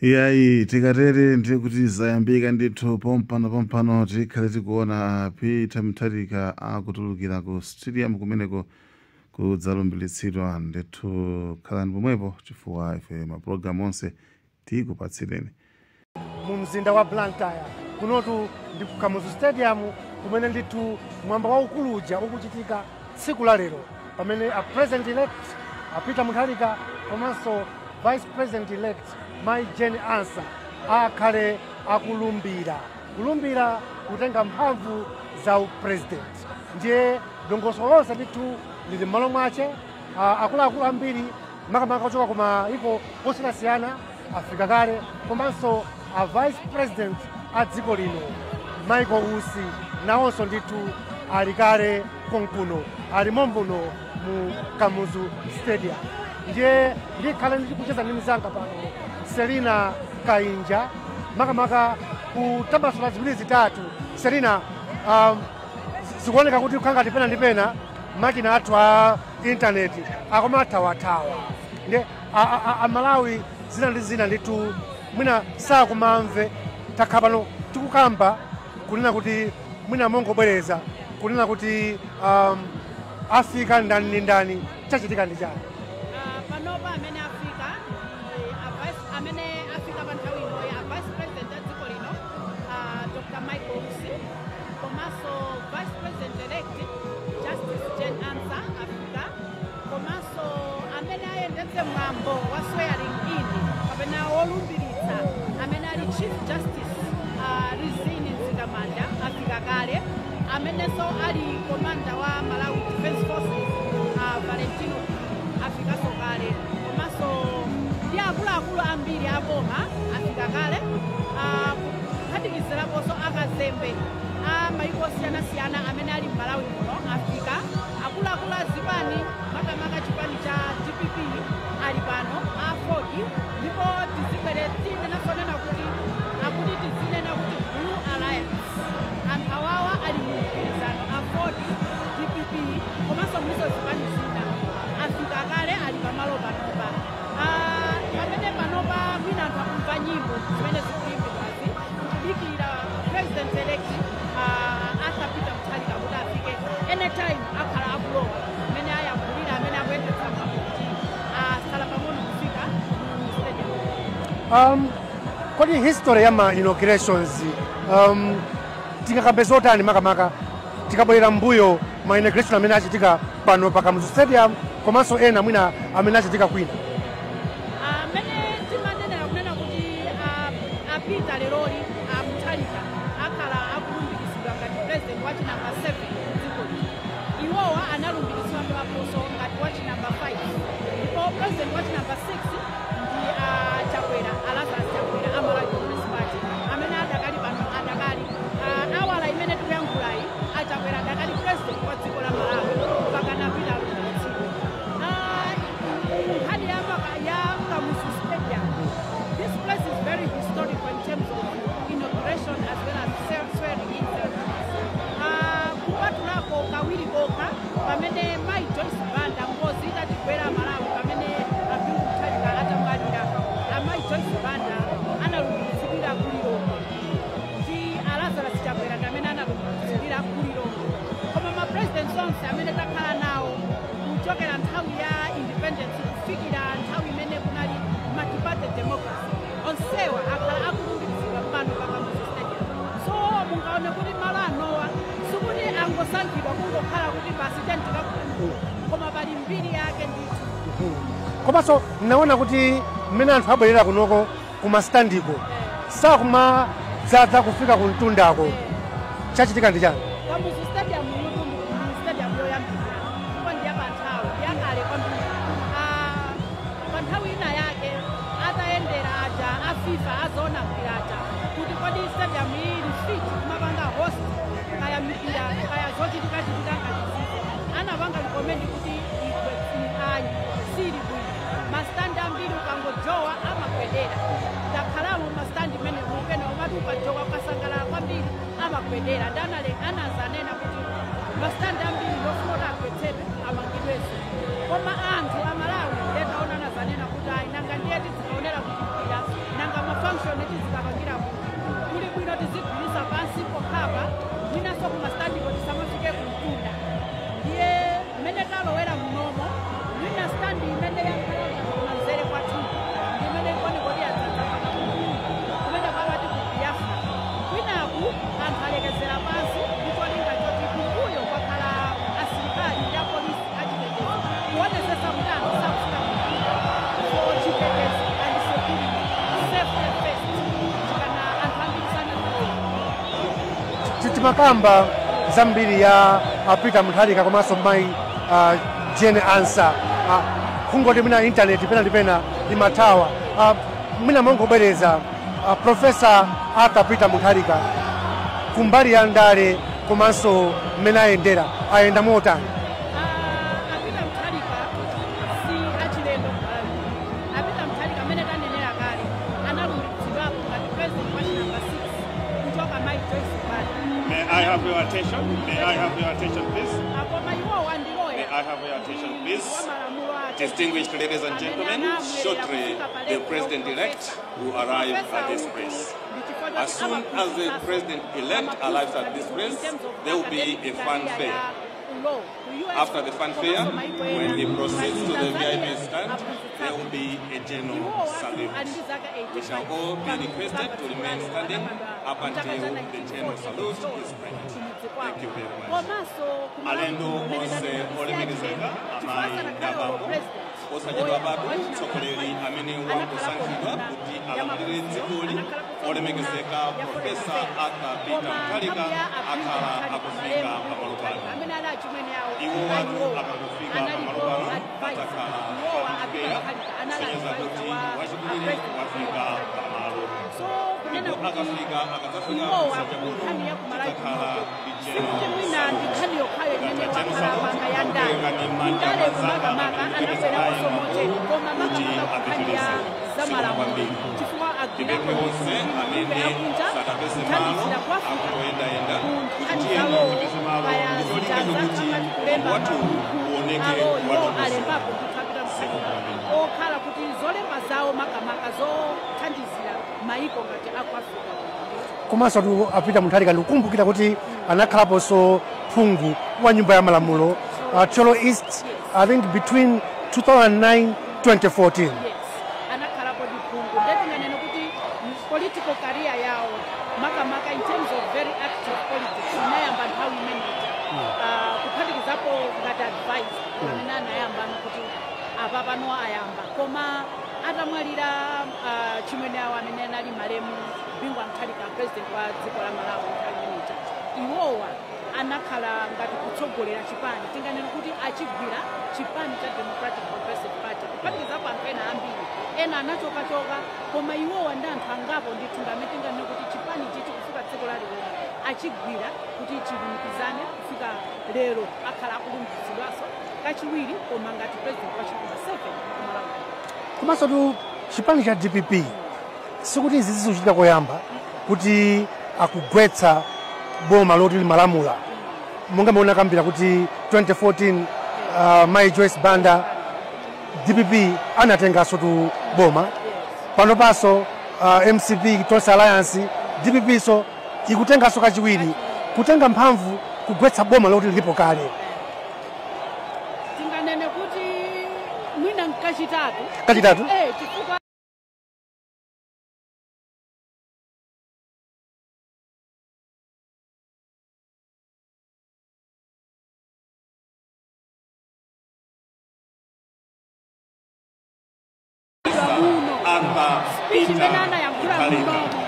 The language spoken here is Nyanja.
Iyayi, tikatere ndiye kuti zayambika ndithu. Pompano pompano tikhale tikuona Peter Mutharika akutulukira ku stadium kumeneko kudzalumbiritsidwa ndithu. Khalani pomwepo chifukwa ife mapulogalamu onse tikupatsireni. Mu mzinda wa Blantyre kunotu ndi ku Kamuzu Stadium, kumene ndithu mwambo waukulu uja ukuchitika tsiku la lero, pamene a president elect a Peter Mutharika komanso vice president elect Mai Jane Ansah akhale akulumbira, kulumbira kutenga mphamvu za upresident. Ndiye dongosolo lonse ndithu lili m'malo mwache. Akuluakulu ambiri, makamaka ochoka ku mayiko osiyanasiyana, afika kale, komanso a vice president a dziko lino Michael Usi nawonso ndithu ali kale konkuno, ali mombuno mu Kamuzu Stadium. Ndiye ndikhale ndikucheza ndi mzanga pano Selina Kainja, makamaka kutambasula ziwiri zitatu. Selina, zikuoneka kuti kukhangati pena ndi pena makina athu a intaneti akumathawathawa, ndi Amalawi zina ndi zina ndithu mwina sakumamve. Takhala pano tikukamba kunena kuti mwina mongobwereza kunena kuti afika ndani ndi ndani, chachitika ndi chani? Panopa amene afika ndi amene afika pa nthawi ino ya vice president a dziko lino Dr Michael Usi, komanso vice president elect Justice Jane Ansah afika, komanso amene ayendetse mwambo wa swearing in kapena wolumbiritsa, amene ali Chief Justice Rizine Mzikamanda afika kale, amenenso ali commander wa Malawi Defense Forces Valentino afikanso kale, komanso ndi akuluakulu ambiri aboma afika kale, kuphatikiziraponso akazembe a mayiko osiyanasiyana amene ali m'Malawi muno afika. Akuluakulu a zipani, makamaka chipani cha DPP, ali pano, AFORD, ndipo tizibwere tinenasonena kuti akuti tizinena kuti Blue Alliance. Anthu awawa ali mu mgwirizano, AFORD, DPP komanso mliso zipani zina, afika kale, ali pamalo panopa. Pamene panopa mwina anthu akumva nyimbo zimene zikuimbidwazi, kudikira president elect Arthur Peter Mutharika kuti afike. Anytime akhala akulowa, amene ayankhulira amene akuyendetsa mwambo kuti asala pang'ono kufika mu stadium. Kodi history ya ma inaugurations tingakambe zotani, makamaka tikabwerera mbuyo, ma inauguration amene achitika pano pa Kamuzu Stadium komanso ena mwina amene achitika kwina? Amene timanenera kunena kuti apita leroli a Mutharika akhala akulumbiritsidwa ngati president wachinamba 7 dziko lino. Iwowa analumbiritsidwaponso ngati wachinamba 5, ndipo president wachinamba 6 ndi a Chakwera, a Lazarus Chakwera a Malawi Congress Party, amene adakali pano, adakali awala imene tikuyankhulayi a Chakwera adakali president wa dziko la Malawi mpaka apita alumbiritsidwe. Nkhani ya Kamuzu Stadium, this place is very historical in terms of inauguration as well as swearing in ceremonies. Kupatulako kawiri kokha pamene Mai Joyce Banda, ngozi itatigwera Malawi pamene a Bingu Mutharika atamwalira, amayi Joyce Banda analumbiritsidwira ku Lilongwe ndi a Lazarus Chakwera ndi amene analumbiritsidwira ku Lilongwe. Koma ma presidents onse amene takhala nawo kuchokera nthawi ya independence kufikira nthawi imene kunali multi-party democracy, onsewa akhala akulumbiritsidwa pano pa Kamuzu Stadium. So mungaone kuti malo anowa sikuti angosankhidwa kungokhala kuti basi tentikakuku, koma pali mbiri yake ndithu. Komanso naona kuti mmene anthu abwerera kunoko kumastandiko sakumadzaza kufika kumtundako, chachitika ndi chani? Kamuzu Stadium yutu ndi stadium yoyambirira ndipo ndiya panthawi yakale kwambiri. Pa nthawi ina yake atayendera aja a FIFA azoona mpira aja kuti kodi stadium iyi ili fit kumapanga host kaya mipira kaya zochitikachitika ngati zizo, anapanga recommend kuti igwe ayi, sili bwino. Mastandi ambiri ukangojowa amagwedera. Takhalamo mastandi mene mupena umati ukajowa ukasangalala kwambiri amagwedera. Ndi anazanena kuti mastandi ambiri ndofuna kuti agwetsedwe, amangidwenso. Koma anthu Amalawi ndetaona anazanena kuti ayi, nanga ndiye tizikaonera kuti mpira nanga function tizikapangira kuti kuli bwino tizigwirisa pansi pokhapa, mwinanso kuma standiko tisamafike kumtunda. Ndiye mmene talowera munomo, mwina stand imene yakhala kumanzere kwathu ndi imene ikuoneka kuti yadzadza paka kumene kwamati ku Biafra. Kwinaku anthu alekezera pansi ndicholinga choti kumbuyo kwakhala asilikali ndi apolisi achitetezo kuonesesa kuti anthu sakufika kumtunda. So chitetezo and security, safety first, chikana anthu ambiri sanaziwe. Timakamba zambiri ya Peter Mutharika komanso mayi Jane Ansah, kungoti mwina intaneti pena ndi pena imathawa. Mwina mongobwereza, Professor Arthur Peter Mutharika kumbali ya ndale komanso mmene ayendera, ayenda motani? A Peter Mutharika si achilendo Malawi. A Peter Mutharika, amene tanenera kale, analumbiritsidwapo ngati president wa chinamba 6 kuchoka mayi Joyce Banda. May I have your attention? May I have your attention, please? Akoma iwowa ndi May loya I have your attention, please? wa malamulo ake. Distinguished ladies and gentlemen, shortly the president-elect will arrive at this place. As soon as the president-elect arrives at this place, there will be a fanfare. After the fanfare, when he proceeds to the VIP stand, there will be a general salute. We shall all be requested to remain standing up until the general salute is read. Thank you very much. Alendo onse olemekezeka, amayi ndi abambo, osachedwa patu mtsogoleri amene wangosankhidwa kuti alamulire dzikoli, olemekezeka Professor Arthur Peter Mutharika, akhala akufika pamalo pano. Iwo watu akangofika pamalo pano, padzakhala fanfare kusonyeza kuti wachikulire wafika pamalo. Ndipo akafika, akadzafika msanja kuno, tidzakhala ndi Sikuti mwina ndi nkhani yokhayo imene general wakhala salute panga ya ndale. kupereka ndi manja Ndale anzanga kumakamaka amene anabwerakonso motere, koma kuti makamaka kunkhani ya apitirize. zamalamulo, Kwambiri. chifukwa Tipemphe agwirako onse amene akunja sadapeze malo kuthandizira ku Africa akutoyendayenda ku kuti nkhani tiyeni zawo tipeze malo kaya ndicholinga zija chokuti zakamati kulemba wathu mabuku uoneke alo iwo watulusa. alembapo kuthapita Kwambiri. okhala kuti zolemba zawo makamaka zothandizira maiko ngati aku Africa. Komanso tu a Peter Mutharika, ndikukumbukira kuti anakhalaponso phungu wa nyumba ya malamulo, Thyolo East, I think between 2009 2014. Yes, anakhalapo ndi phungu. Ndetinganene kuti political career yawo, makamaka in terms of very active politics, inayamba nthawi imeneja, kuphatikizapo ngati advisor amene anayamba kuti apa pano ayamba. Koma atamwalira chimwene awo amene anali malemu Bingu Mutharika, president wa dziko la Malawi nthawi imeneja, iwowa anakhala ngati kutsogolera chipani, tinganene kuti achigwira chipani cha Democratic Progressive Party, kuphatikizapo anthu ena ambiri, ena anachokachoka, koma iwowa ndi anthu angapo ndithu ndamene tinganene kuti chipani chichi kufika dziko la lero achigwira kuti chilumikizane kufika lero akhala akulumikizidwanso kachiwiri, koma ngati president wa chinamba 7 kumalawi. Komanso tu chipani cha DPP, sikuti izi zikuchitika koyamba kuti akugwetsa boma loti limalamula. Monga maona kambira kuti 2014, mayi Joyce Banda, DPP anatenganso tu boma. Pano paso MCP, Tonse Alliance, DPP so ikutenganso kachiwiri, kutenga mphamvu kugwetsa boma loti lilipo kale. Tinganene kuti mwina nkachitatu. Kachitatu? Eh, chifukwa muno Arthur speech Peter imene anayankhula Mutharika. munomo.